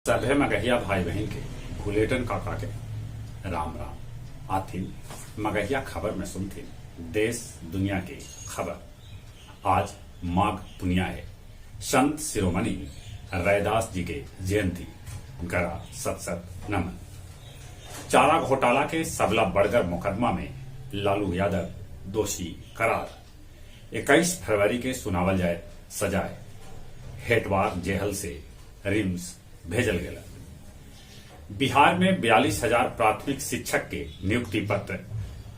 सभे मगहिया भाई बहिन के भुलेटन काका के राम राम। आथिन मगहिया खबर में सुनथिन देश दुनिया के खबर। आज माघ पुनिया है, संत शिरोमणि रैदास जी के जयंती, उनका सत सत नमन। चारा घोटाला के सबला बड़गर मुकदमा में लालू यादव दोषी करार। 21 फरवरी के सुनावल जाए सजाए। हेटवार जेहल से रिम्स भेजल गेल। बिहार में 42,000 प्राथमिक शिक्षक के नियुक्ति पत्र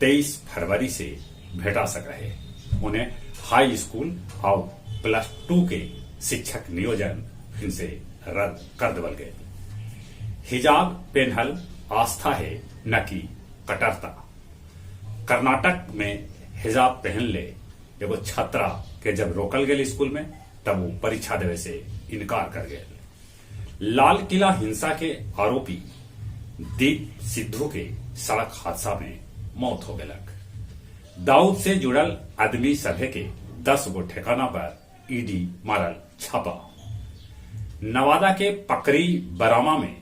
23 फरवरी से भेटा सक रहे। उन्हें हाई स्कूल और +2 के शिक्षक नियोजन इनसे रद्द कर देवल गए। हिजाब पेन्हल आस्था है न कि कट्टरता। कर्नाटक में हिजाब पहन ले एगो छात्रा के जब रोकल गेल स्कूल में तब वो परीक्षा देवे से इनकार कर गए। लाल किला हिंसा के आरोपी दीप सिद्धू के सड़क हादसा में मौत हो गलक। दाऊद से जुड़ल आदमी सभे के 10 गो ठिकाना पर ईडी मारल छापा। नवादा के पकरी बरामा में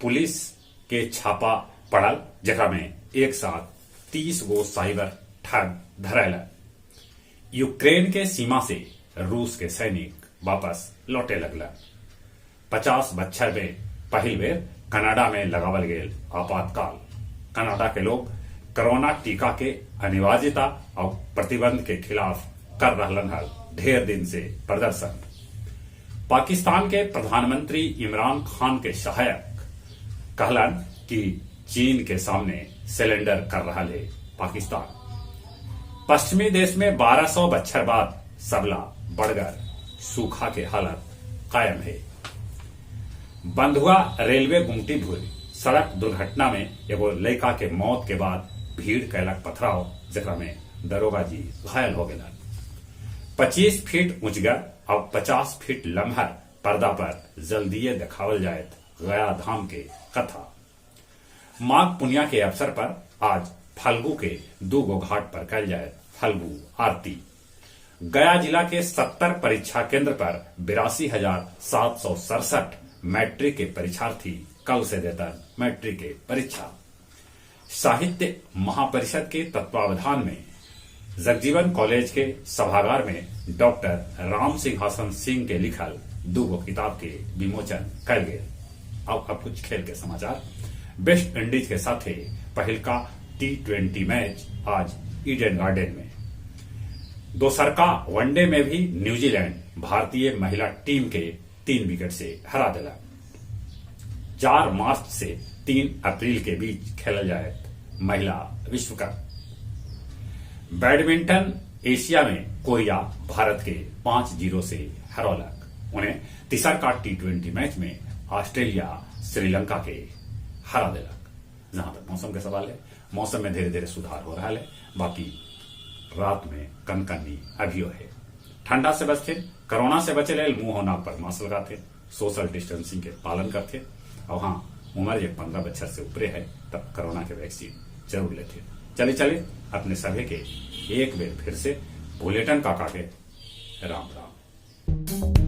पुलिस के छापा पड़ल, जेकरा में एक साथ 30 गो साइबर ठग धरैल। यूक्रेन के सीमा से रूस के सैनिक वापस लौटे लगलन। 50 बच्छर में पहिल बेर कनाडा में लगावल गेल आपातकाल। कनाडा के लोग कोरोना टीका के अनिवार्यता और प्रतिबंध के खिलाफ कर रहलन हल ढेर दिन से प्रदर्शन। पाकिस्तान के प्रधानमंत्री इमरान खान के सहायक कहलन कि चीन के सामने सिलेंडर कर रहा है पाकिस्तान। पश्चिमी देश में 1200 बच्छर बाद सबला बड़गर सूखा के हालत कायम है। बंधुआ रेलवे गुमटी भूल सड़क दुर्घटना में एगो लड़का के मौत के बाद भीड़ कैलक पथराव, जेकरा में दरोगा जी घायल हो गए। 25 फीट ऊंचगर और 50 फीट लम्हर पर्दा पर जल्दीए दिखावल जाए गया धाम के कथा। माघ पुनिया के अवसर पर आज फल्गु के 2 गो घाट पर कल जाए फल्गु आरती। गया जिला के 70 परीक्षा केंद्र पर 82,767 मैट्रिक के परीक्षार्थी कल से देता मैट्रिक के परीक्षा। साहित्य महापरिषद के तत्वावधान में जगजीवन कॉलेज के सभागार में डॉक्टर राम सिंहासन सिंह के लिखल 2 गो किताब के विमोचन कल गए। अब कुछ खेल के समाचार। वेस्ट इंडीज के साथे पहिलका T20 match आज ईडन गार्डन में। दोसरका वनडे में भी न्यूजीलैंड भारतीय महिला टीम के 3 विकेट से हरा दिला। 4 मार्च से 3 अप्रैल के बीच खेला जाए महिला विश्व कप। बैडमिंटन एशिया में कोरिया भारत के 5-0 से हरौलक। उन्हें तीसरका T20 match में ऑस्ट्रेलिया श्रीलंका के हरा दिलक। जहां तक मौसम के सवाल है, मौसम में धीरे धीरे सुधार हो रहा है, बाकी रात में कनकनी अभियो है। ठंडा से बचते, कोरोना से बचे ले मुंह और नाक पर मास्क लगाते, सोशल डिस्टेंसिंग के पालन करते और हाँ, उम्र जब 15 बच्चर से ऊपरे है तब कोरोना के वैक्सीन जरूर लेते। चले चले अपने सभी के एक बेर फिर से बुलेटिन काका के राम राम।